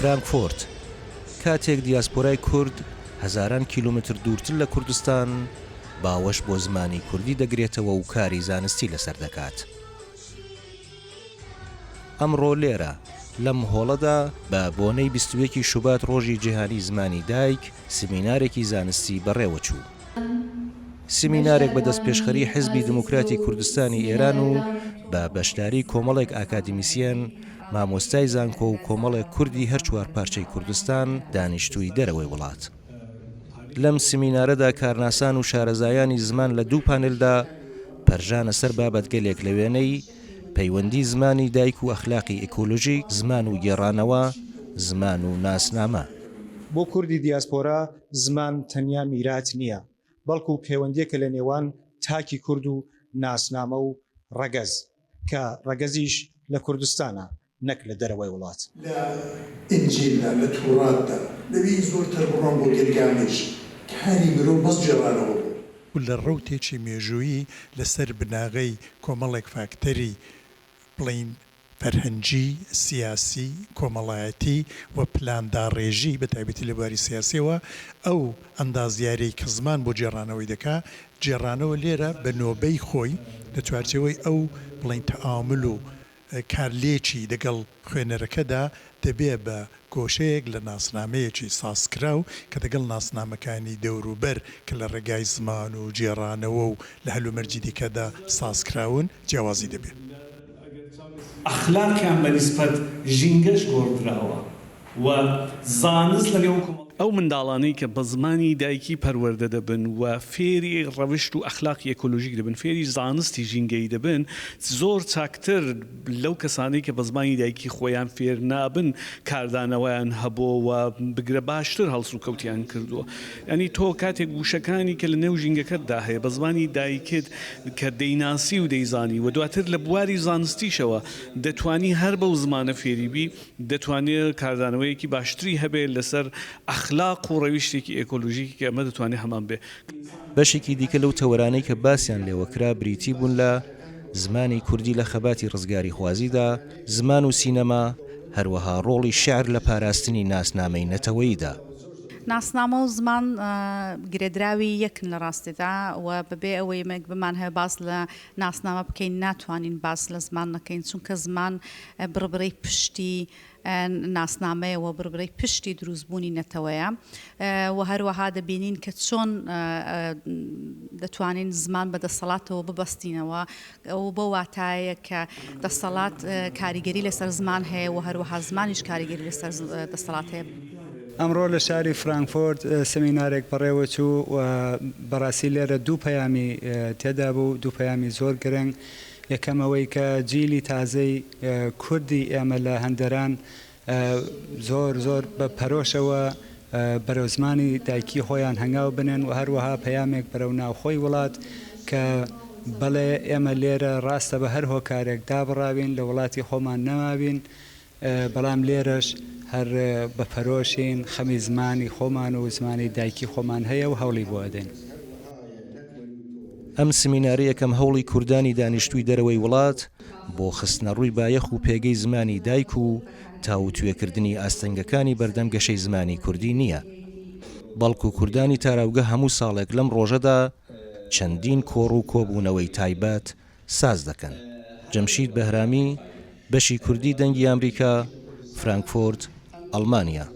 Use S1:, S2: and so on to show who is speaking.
S1: فرانکفۆرت، کاتێک دیاسپۆرای کورد هەزاران کیلۆمەتر دوورتر لە کوردستان باوەش بۆ زمانی کوردی دەگرێتەوە و کاری زانستی لەسەر دەکات. ئەمڕۆ لێرە، لەم هۆڵەدا، بە بۆنەی 21 ی شوبات ڕۆژی جیهانی زمانی دایک، سمینارێکی زانستی بەڕێوەچوو. سمینارێک بە دەستپێشخەری حیزبی دموکراتی کوردستانی ئێران و بە بەشداری کۆمەڵێک ئاکادیمیسیەن، مامۆستای زانکۆ و کۆمەڵێک کوردی هەر چوارپارچەی کوردستان دانیشتووی دەرەوەی وڵات. لەم سمینارەدا کارناسان و شارەزایانی زمان لە دوو پانێلدا پەرژانە سەر بابەتگەلێک لە وێنەی، پەیوەندی زمانی دایک و ئەخلاقی ئیکۆلۆژیک، زمان و گێڕانەوە، زمان و ناسنامە.
S2: بۆ کوردی دیاسپۆرا زمان تەنیا میرات نییە، بەڵکو پێوەندییەکە لە نێوان تاکی کورد و ناسنامە و ڕەگەز، کە ڕەگەزیش لە کوردستانە نەک لە دەرەوەی وڵات.
S3: لە ئینجیلدا، لە توراتدا، لەوی زۆرتر بڕۆن بۆ گیلگامێش، کاری مرۆڤ بەس گێڕانەوە بوو.
S4: لە ڕەوتێکی مێژوویی لەسەر بناغەی کۆمەڵێک فاکتەری بڵێین فەرهەنگی، سیاسی، کۆمەڵایەتی و پلانداڕێژی بە تایبەتی لە بواری سیاسیەوە ئەو ئەندازیارەی کە زمان بۆ گێڕانەوەی دەکا، گێڕانەوە لێرە بە نۆبەی خۆی لە چوارچێوەی ئەو بڵێین تەعامول و کارلێکی دەگەڵ خوێنەرەکەدا دەبێ بە گۆشەیەک لە ناسنامەیەکی سازکراو کە دەگەڵ ناسنامەکانی دەوروبەر کە لە ڕێگای زمان و گێڕانەوە و لە هەلومەرجی دیکەدا سازکراون جیاوازی دەبێ.
S5: ئەخلاقیان بە نیسبەت ژینگەش گۆڕدراوە و زانست لە نێو کۆمەڵگا.
S6: ئەو منداڵانەی کە بە زمانی دایکی پەروەردە دەبن و فێری ڕەوشت و ئەخلاقی ئێکۆلۆژیک دەبن، فێری زانستی ژینگەیی دەبن، زۆر چاکتر لەو کەسانەی کە بە زمانی دایکی خۆیان فێر نابن کاردانەوەیان هەبووە و بگرە باشتر هەڵسوکەوتیان کردووە. یانی تۆ کاتێک وشەکانی کە لە نێو ژینگەکەتدا هەیە بە زمانی دایکت کە دەیناسی و دەیزانی و دواتر لە بواری زانستیشەوە دەتوانی هەر بەو زمانە فێری بی، دەتوانێ کاردانەوەیەکی باشتری هەبێ لەسەر ئەخلاق و ڕەویشتێکی ئێکۆلۆژیکی کە ئەمە دەتوانێ هەمان بێ.
S1: بەشێکی دیکە لەو تەوەرانەی کە باسیان لێوە کرا بریتی بوون لە، زمانی کوردی لە خەباتی ڕزگاریخوازیدا، زمان و سینەما، هەروەها ڕۆڵی شیعر لە پاراستنی ناسنامەی نەتەوەییدا.
S7: ناسنامە و زمان گرێدراوی یەکن لە ڕاستیدا و بەبێ ئەوەی ئێمە بمانهەوێ باس لە ناسنامە بکەین ناتوانین باس لە زمان نەکەین چونکە زمان بڕبڕەی پشتی ناسنامەیە و بڕبڕەی پشتی دروستبوونی نەتەوەیە و هەروەها دەبینین کە چۆن دەتوانین زمان بە دەسەڵاتەوە ببەستینەوە و بەو واتایە کە دەسەڵات کاریگەری لەسەر زمان هەیە و هەروەها زمانیش کاریگەری لەسەر دەسەڵات هەیە.
S8: ئەمڕۆ لە شاری فرانکفۆرت سمینارێک بەڕێوەچوو و بەڕاستی لێرە دوو پەیامی تێدا بوو، دوو پەیامی زۆر گرنگ. یەکەم ئەوەی کە جیلی تازەی کوردی ئێمە لە هەندەران زۆر زۆر بە پەرۆشەوە بەرەو زمانی دایکی خۆیان هەنگاو بنێن و هەروەها پەیامێک بەرەو ناوخۆی وڵات کە بەڵێ ئێمە لێرە ڕاستە بە هەر هۆکارێک دابڕاوین لە وڵاتی خۆمان نەماوین بەڵام لێرەش هەر بە پەرۆشین خەمی زمانی خۆمان و زمانی دایکی خۆمان هەیە و هەوڵی بۆ ئەدەین.
S1: ئەم سمینارە یەکەم هەوڵی کوردانی دانیشتووی دەرەوەی وڵات بۆ خستنەڕووی بایەخ و پێگەی زمانی دایک و تاووتوێکردنی ئاستەنگەکانی بەردەم گەشەی زمانی کوردی نییە، بەڵکو کوردانی تاراوگە هەموو ساڵێک لەم ڕۆژەدا چەندین کۆڕ و کۆبوونەوەی تایبەت ساز دەکەن. جەمشید بەهرامی، بەشی کوردی دەنگی ئامریکا، فرانکفۆرت، ئەڵمانیا.